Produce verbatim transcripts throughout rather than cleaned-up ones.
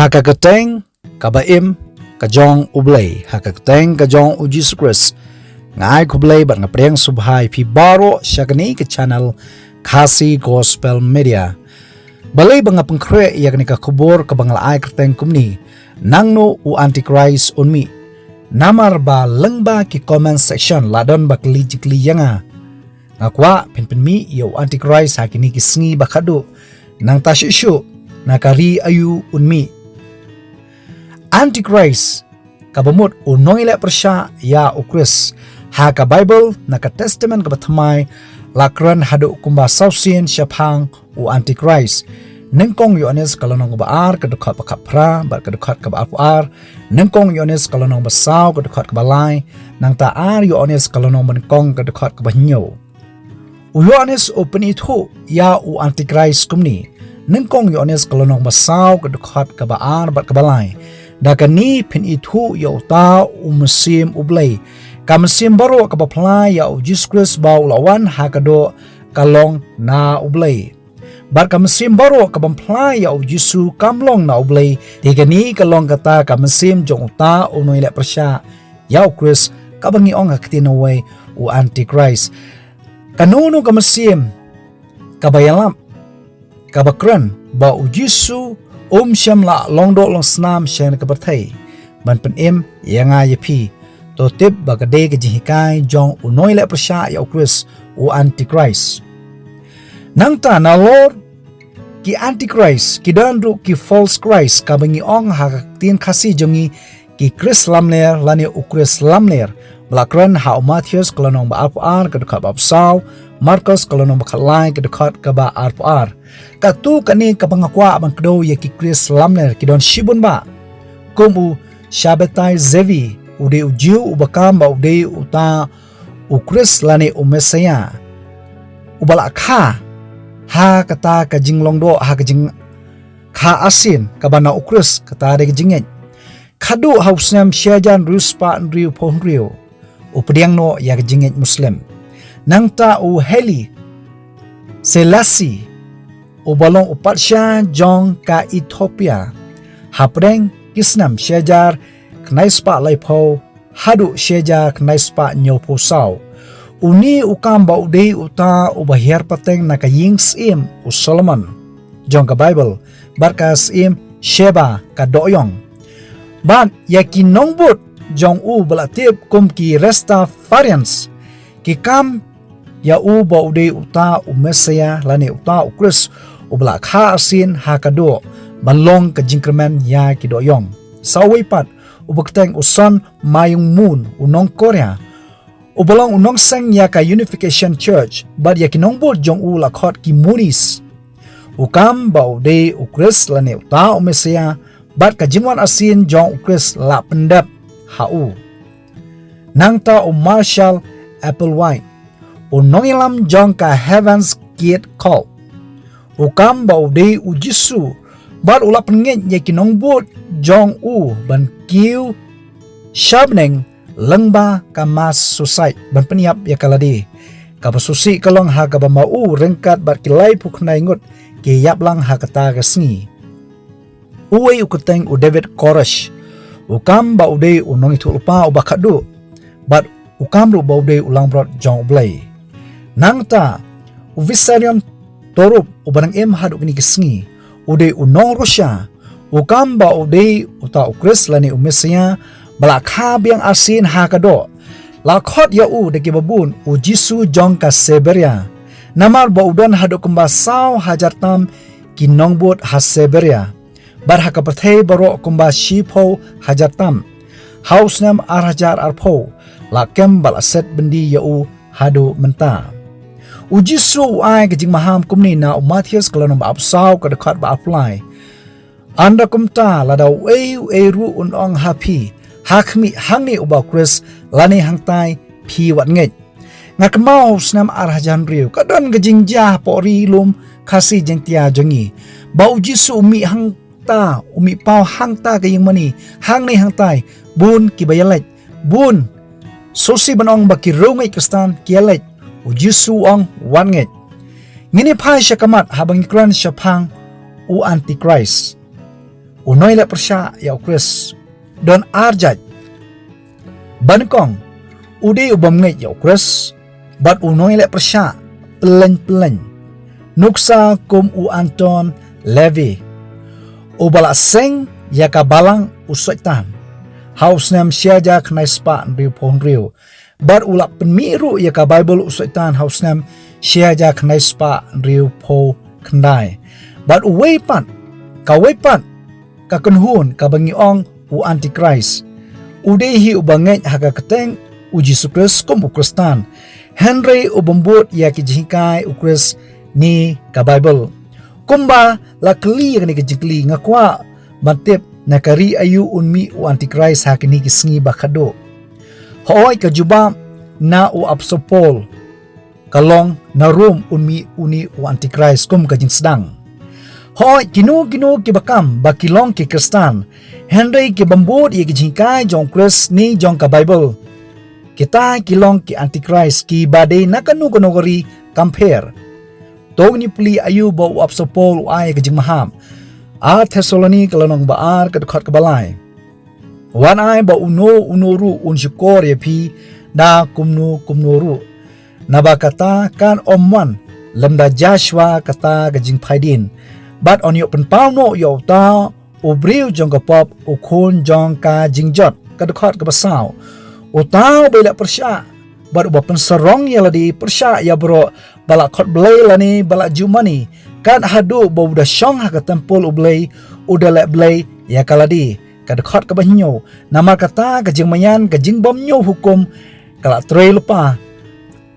Ha ka kyrteng kaba im ka jong U Blei, ha ka kyrteng ka jong U Jisu Khrist, nga ai khublei bad nga pdiang sngewbha ïa phi baroh sha kane ka channel Khasi Gospel Media. Balei ba nga pynkhreh ïa kane ka khubor kaba nga la ai kyrteng kumne, Nangno u Antichrist un mih? Namar ba lyngba ki comment section la don ba kylli jingkylli ïa nga. Nga kwah phin pynmih ïa u Antichrist ha kine ki sngi ba khadduh. Nangta shuh shuh, na ka ri aïu un mih? Antichrist, kaba mut u nongïaleh pyrshah ïa U Khrist, ha ka Baibl na ka Testament kaba thymmai la kren haduh kumba saw sien shaphang u Antichrist. Nyngkong Ïoannis ka lynnong kaba ar ka dkhot ba khatphra bad ka dkhot kaba arphew ar. Nyngkong Ïoannis ka lynnong ba saw ka dkhot kaba lai. Nangta ar Ïoannis ka lynnong ba nyngkong ka dkhot kaba hynñiew. U Ïoannis u pynithuh ïa u Antichrist kumne. Nyngkong Ïoannis ka lynnong ba saw ka dkhot kaba ar bad kaba lai. Da kane phin ithuh ïa uta u Mynsiem U Blei. Ka mynsiem baroh kaba phla ïa U Jisu Khrist ba u la wan ha ka doh ka long na U Blei. Bad ka mynsiem baroh kabym phla ïa U Jisu kam long na U Blei. Te kane ka long kata ka mynsiem jong uta u nongïaleh pyrshah ïa U Khrist, kaba ngi ong ha ka ktien nongwei u Antichrist. Kano kano ka mynsiem kaba ïalap, kaba kren ba U Jisu um shym la long doh long snam sha kane ka pyrthei ban pynim ïa nga ïa phi, to tip ba ka dei ka jinghikai jong u nongïaleh pyrshah ïa U Khrist, u Antichrist. Nangta nalor ki Antichrist ki don ruh ki false Christ, kaba ngi ong ha ka ktien Khasi jong ngi ki Khrist lamler lane u Khrist lamler, ba la kren ha u Mathaios ka lynnong ba arphew ar ka dkhot ba arphew saw, Markos ka lynnong ba khatlai ka dkhot kaba arphew ar. Katto katne kaba nga kwah ban kdew ïa ki Khrist lamler ki don shibun bah. Kum u Shabbatai Zevi, u dei u Jiw uba kam ba u dei uta u Khrist lane u Messaïah uba la kha ha kata ka jinglong doh, ha ka jingkha arsien kaba na U Khrist, kata dei ka jingngeit. Khadduh ha u snem shi hajar hynriew spah hynriewphew hynriew, u pdiang noh ïa ka jingngeit Muslim. Nangta u Haile Selassie, uba long u patsha jong ka Ethiopia, hapdeng ki snem shi hajar khyndai spah laiphew haduh shi hajar khyndai spah hynñiewphew saw. Une u kam ba u dei uta uba hiar pateng na ka ïing syiem u Solomon jong ka Baibl, bad ka syiem Sheba ka dohïong. Bad ïa ki nongbud jong u ba la tip kum ki Rastafarians, ki kam ïa u ba u dei uta u Messaïah lane uta u Khrist uba la kha arsien ha ka doh, ban long ka jingkyrmen ïa ki dohïong. Sa uwei pat, uba kyrteng u Sun Myung Moon, u nong Korea, uba long u nongseng ïa ka Unification Church, bad ïa ki nongbud jong u la khot ki Moonis. U kam ba u dei u Khrist lane uta u Messaïah, bad ka jingwan arsien jong u Khrist la pyndep ha u. Nangta u Marshall Applewhite, u nongïalam jong ka Heaven's Gate Cult, u kam ba u dei u Jisu, bad u la pynngeit ïa ki nongbud jong u ban kiew sha bneng lyngba ka mass suicide ban pynïap ïa ka lade. Kaba sngewsih ka long ha kaba ma u ryngkat bad ki laiphew khyndai ngut ki ïap lang ha kata ka sngi. Uwei u kyrteng u David Koresh, u kam ba u dei u nongïathuhlypa uba khadduh, bad u kam ruh ba u dei u langbrot jong U Blei. Nangta u Vissarion Torup, uba dang im haduh kine ki sngi, u dei u nong Russia, u kam ba u dei uta u Khrist lane u Messaïah ba la kha biang arsien ha ka doh. La khot ïa u da kiba bun u Jisu jong ka Siberia, namar ba u don haduh kumba saw hajar tam ki nongbud ha Siberia, bad ha ka pyrthei baroh kumba shiphew hajar tam. Ha u snem ar hajar arphew la kem bad la set byndi ïa u haduh mynta. U Jisu u ai ka jingmaham kumne na u Mathaios ka lynnong ba arphew saw ka dkhot ba arphew lai: Ynda kumta lada uei uei ruh un ong ha phi, ha khmih, hangne uba u Khrist, lane hangtai, phi wat ngeit. Nga kynmaw ha u snem ar hajar hynriew ka don ka jingjia hapoh ri lum Khasi Jaiñtia jong ngi, ba u Jisu u mih hangta, u mih paw hangta ka ïing mane, hangne hangtai, bun kiba ïaleit, bun sngewsih ban ong ba ki riewngeit Khristan ki ïaleit. U Jisu u ong, wat ngeit. Ngin ïa phai sha ka mat haba ngi kren shaphang u Antichrist. U nongïaleh pyrshah ïa u Khrist don ar jait. Ba nyngkong, u dei u bym ngeit ïa u Khrist, bad u nongïaleh pyrshah pyllein pyllein. Nuksa kum u Anton LaVey, uba la seng ïa ka balang u Soitan ha u snem shi hajar khyndai spah hynriewphew hynriew. Bad u la pynmih ruh ïa ka Baibl u Soitan ha u snem shi hajar khyndai spah hynriewphew khyndai. Bad uwei pat, kawei pat ka kynhun kaba ngi ong u Antichrist, u dei hi uba ngeit ha ka kyrteng u Jisu Khrist kum u Khristan, hynrei u bym bud ïa ki jinghikai u Khrist ne ka Baibl. Kumba la kylli ïa kane ka jingkylli, nga kwah ban tip na ka ri aïu un mih u Antichrist ha kine ki sngi ba khadduh. Hooid, ka jubab na u Apostol Paul ka long na Rom un mih une u Antichrist kum ka jingsdang. Hooid, kino kino kiba kam ba ki long ki Khristan, hynrei ki bym bud ïa ki jinghikai jong u Khrist ne jong ka Baibl, kita ki long ki Antichrist kiba dei na kano kano ka ri kam pher. To ngin ïa pule aïu ba u Apostol Paul u ai ka jingmaham. Ar Thessaloni ka lynnong ba ar, ka dkhot kaba lai. Wat ai ba uno uno ruh un shukor ïa phi da kumno kumno ruh. Naba kata kan ym wan lymda jia shuwa kata ka jingphaidien. Bad yn ïoh pynpaw noh ïa uta u briew jong ka pop, u khun jong ka jingjot. Ka dkhot kaba saw. Uta uba ïaleh pyrshah bad uba pynsarong ïa lade pyrshah ïa baroh ba la khot Blei lane ba la ju mane, kat haduh ba u da shong ha ka templ u Blei, u da leh blei ïa ka lade. Ka dkhot kaba hynñiew. Namar kata ka jingmaïan ka jingbym ñiew hukum ka la trei lypa.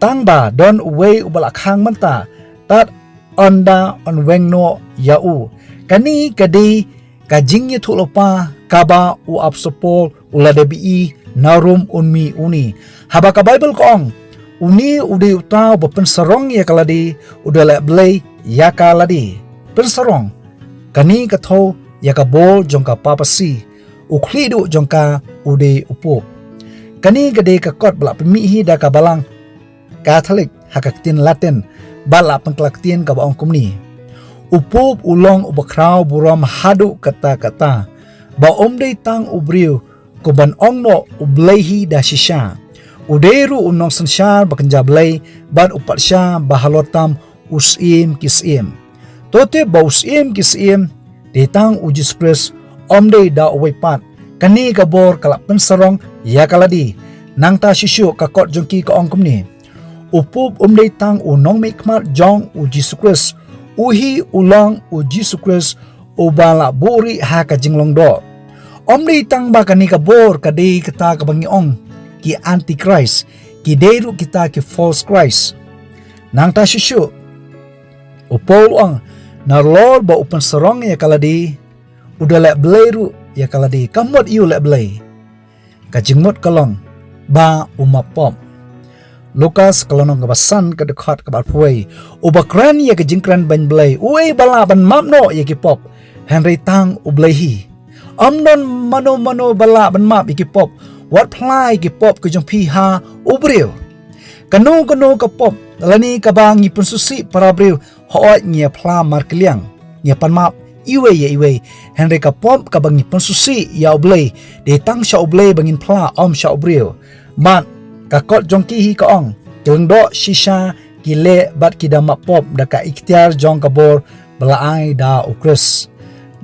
Tang ba don uwei uba la khang mynta, tad ynda yn weng noh ïa u. Kane ka dei ka jingïathuhlypa kaba u Apostol Paul u la dep ïohi na Rom un mih une. Haba ka Baibl ka ong, une u dei uta uba pynsarong ïa ka lade, u da leh blei ïa ka lade. Pynsarong, kane ka thew ïa ka bor jong ka papacy, u khlieh duh jong ka u dei u Pope. Kane ka dei ka kot ba la pynmih hi da ka balang Katholik ha ka ktien Latin, bad la pynkylla ktien kaba ong kumne. U Pope u long uba khraw burom haduh katta katta, ba um dei tang u briew, kumban ong noh u Blei hi da shisha. U dei ruh u nongsynshar ba kynja Blei, bad u patsha ba halor tam u Syiem ki syiem. To tip ba u Syiem ki syiem, dei tang u Jisu Khrist, um dei da uwei pat. Kane ka bor ka la pynsarong ïa ka lade. Nangta shuh shuh ka kot jong ki ka ong kumne. U Pope um dei tang u nongmihkhmat jong u Jisu Khrist. U hi u long u Jisu Khrist uba la buhrieh ha ka jinglong doh. Um dei tang ba kane ka bor ka dei kata kaba ngi ong ki Antichrist, ki dei ruh kita ki false Christ. Nangta shuh shuh, u Paul u ong, nalor ba u pynsarong ïa ka lade, u da leh blei ruh ïa ka lade. Ka mut aïu leh blei? Ka jingmut ka long ba u map pop. Lukas ka lynnong kaba san, ka dkhot kaba arphew wei. Uba kren ïa ka jingkren beiñ Blei, uei ba lah ban map noh ïa ki pop, hynrei tang u Blei hi. Um don mano mano ba lah ban map ïa ki pop, wat phla ïa ki pop ki jong phi ha u briew. Kano kano ka pop lane kaba ngi pynsngewsih para briew, hooid ngi ïa phla markylliang, ngi ïa pan map iwei ïa iwei. Hynrei ka pop kaba ngi pynsngewsih ïa u Blei, dei tang sha u Blei ba ngin phla, um sha u briew. Bad ka kot jong ki hi ka ong, ki lyngdoh shisha ki leh bad ki da map pop da ka iktiar jong ka bor ba la ai da u Khrist.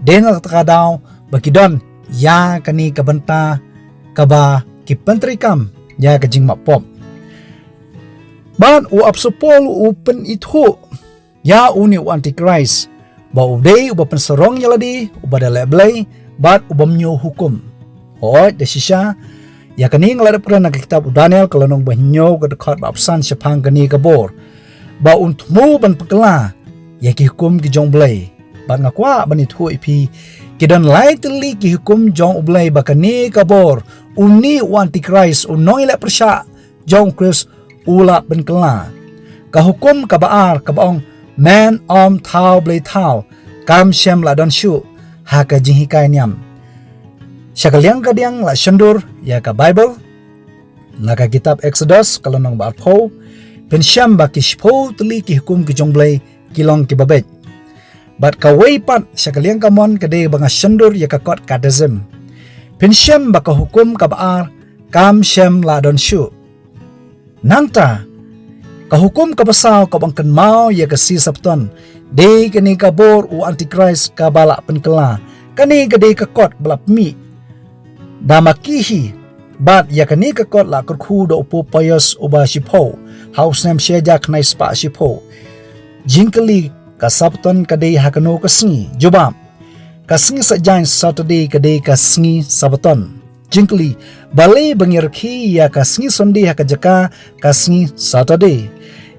Dei na kata ka daw ba ki don ïa kane ka bynta kaba ki pyntreikam ïa ka jingmap pop. Bad u Apostol Paul u pynithuh ïa une u Antichrist ba u dei uba pynsarong ïa lade, uba da leh blei, bad uba ñiew hukum. Hooid, da shisha, ïa kane nga la dep kren na ka kitab u Daniel ka lynnong ba hynñiew, ka dkhot ba arphew san shaphang kane ka bor, ba un thmu ban pynkylla ïa ki hukum ki jong u Blei. Bad nga kwah ban ïathuh ïa phi, ki don lai tylli ki hukum jong u Blei ba kane ka bor une u Antichrist, u nongïaleh pyrshah jong u Khrist, u la pynkylla. Ka hukum kaba ar kaba ong, men ym thaw blei thaw, kam shym la don shuh ha ka jinghikai niam. Sha ka liang ka diang la shondur ïa ka Baibl, na ka kitab Exodus ka lynnong ba arphew, phin shem ba ki shiphew tylli ki hukum ki jong u Blei ki long kiba beit. Bad kawei pat sha ka liang kamon ka dei ba nga shon dur ïa ka kot Catechism. Phin shem ba ka hukum kaba ar kam shym la don shuh. Nangta, ka hukum kaba saw kaba kynmaw ïa ka sngi Sabbaton, dei kane ka bor u Antichrist kaba la pynkylla. Kane ka dei ka kot ba la pynmih da ma ki hi. Bad ïa kane ka kot la kyrkhu da u Pope Pius uba shiphew ha u snem shi hajar khyndai spah shiphew. Jingkylli, ka Sabbaton ka dei ha kano ka sngi? Jubab: ka sngi Saitjaiñ, Saturday, ka dei ka sngi Sabbaton. Jingkylli: balei ba ngi rkhie ïa ka sngi Sunday ha ka jaka ka sngi Saturday?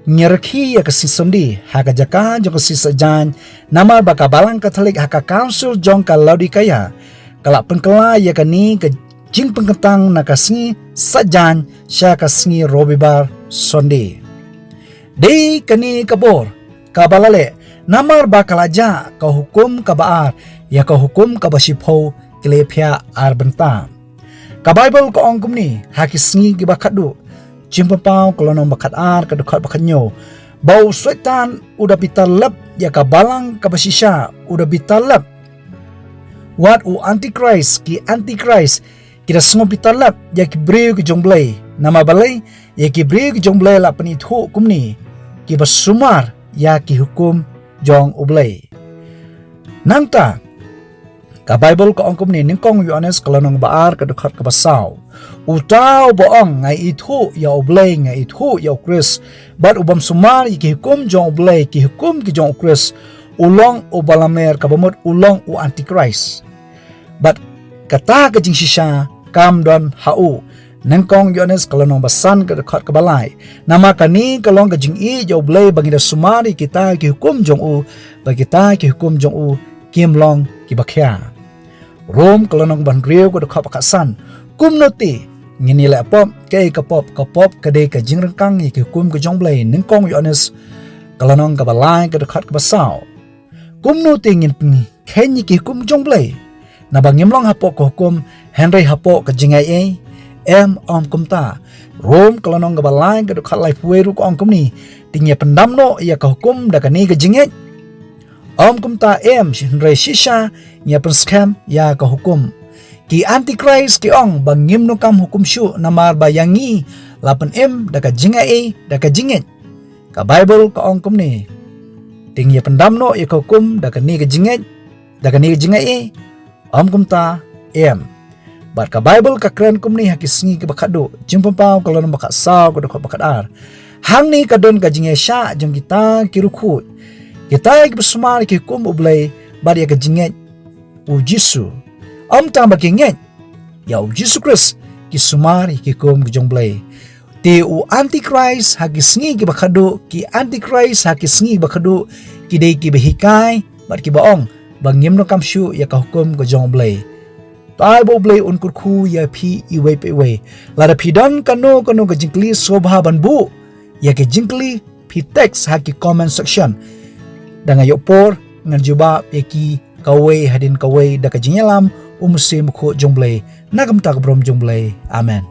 Ngi rkhie ïa ka sngi Sunday ha ka jaka jong ka sngi Saitjaiñ namar ba ka Balang Katholik ha ka Council jong ka Laodikaia ka la pynkylla ïa kane ka jingpynkyntang na ka sngi Saitjaiñ sha ka sngi Robibar, Sunday. Dei kane ka bor kaba la leh namar ba ka la jah ka hukum kaba ar ïa ka hukum kaba shiphew, ki la ïaphiah ar bynta. Ka Baibl ka ong kumne ha Ki Sngi Kiba Khatduh, Jingpynpaw ka lynnong ba khatar, ka dkhot ba khathynñiew, ba u Soitan u da bitar lep ïa ka balang kaba shisha, u da bitar lep. Wat u Antichrist, ki Antichrist, ki da sngewbitar lep ïa ki briew ki jong U Blei. Namar balei? Ïa ki briew ki jong U Blei la pynithuh kumne: kiba sumar ïa ki hukum jong U Blei. Nangta, ka Baibl ka ong kumne, Nyngkong Ïoannis ka lynnong ba ar, ka dkhot kaba saw: Uta uba ong, nga ithuh ïa U Blei, nga ithuh ïa U Khrist, bad u bym sumar ïa ki hukum jong U Blei, ki hukum ki jong U Khrist, u long uba lamer, kaba mut u long u Antichrist. Bad kata ka jingshisha kam don ha u. Nyngkong Ïoannis ka lynnong ba san, ka dkhot kaba lai. Namar kane ka long ka jingïeit ïa U Blei, ba ngi da sumar ïa kita ki hukum jong u, ba kita ki hukum jong u kim long kiba khia. Rom ka lynnong ba hynriew, ka dkhot ba khatsan. Kumno te ngin ïaleh pop? Kaei ka pop? Ka pop ka dei ka jingryngkang ïa ki hukum ka jong U Blei. Nyngkong Ïoannis ka lynnong kaba lai, ka dkhot kaba saw. Kumno te ngin pynkheiñ ïa ki hukum jong U Blei? Naba ngim long hapoh ka hukum, hynrei hapoh ka jingaiei? Em, ym kumta. Rom ka lynnong kaba lai, ka dkhot laiphew wei ruh ka ong kumne: Te ngi ïa pyndam noh ïa ka hukum da kane ka jingngeit? Ym kumta, em, hynrei shisha ngi ïa pynskhem ïa ka hukum. Ki Antichrist ki ong ba ngim donkam hukum shuh namar ba ïa ngi la pynim da ka jingaiei, da ka jingngeit. Ka Baibl ka ong kumne: Te ngi ïa pyndam noh ïa ka hukum da kane ka jingngeit, da kane ka jingaiei? Ym kumta, em. Bad ka Baibl ka kren kumne ha Ki Sngi Kiba Khatduh, Jingpynpaw ka lynnong ba khatsaw, ka dkhot ba khatar: Hangne ka don ka jingïaishah jong kita ki riewkhuid, kita kiba sumar ïa ki hukum U Blei bad ïa ka jingngeit U Jisu. Ym tang ba ki ngeit ïa U Jisu Khrist, ki sumar ïa ki hukum ki jong U Blei. Te u Antichrist ha Ki Sngi Kiba Khatduh, ki Antichrist ha Ki Sngi Kiba Khatduh, ki dei kiba hikai bad kiba ong ba ngim donkam shuh ïa ka hukum ka jong U Blei. Te ai ba U Blei un kyrkhu ïa phi iwei pa iwei. Lada phi don kano kano ka jingkylli, sngewbha ban buh ïa ka jingkylli phi text ha ki comment section. Da nga ïoh por ngan jubab ïa ki kawei hadien kawei da ka jingïalam U Mynsiem Bakhuid jong U Blei, na ka bynta ka burom jong U Blei. Amen.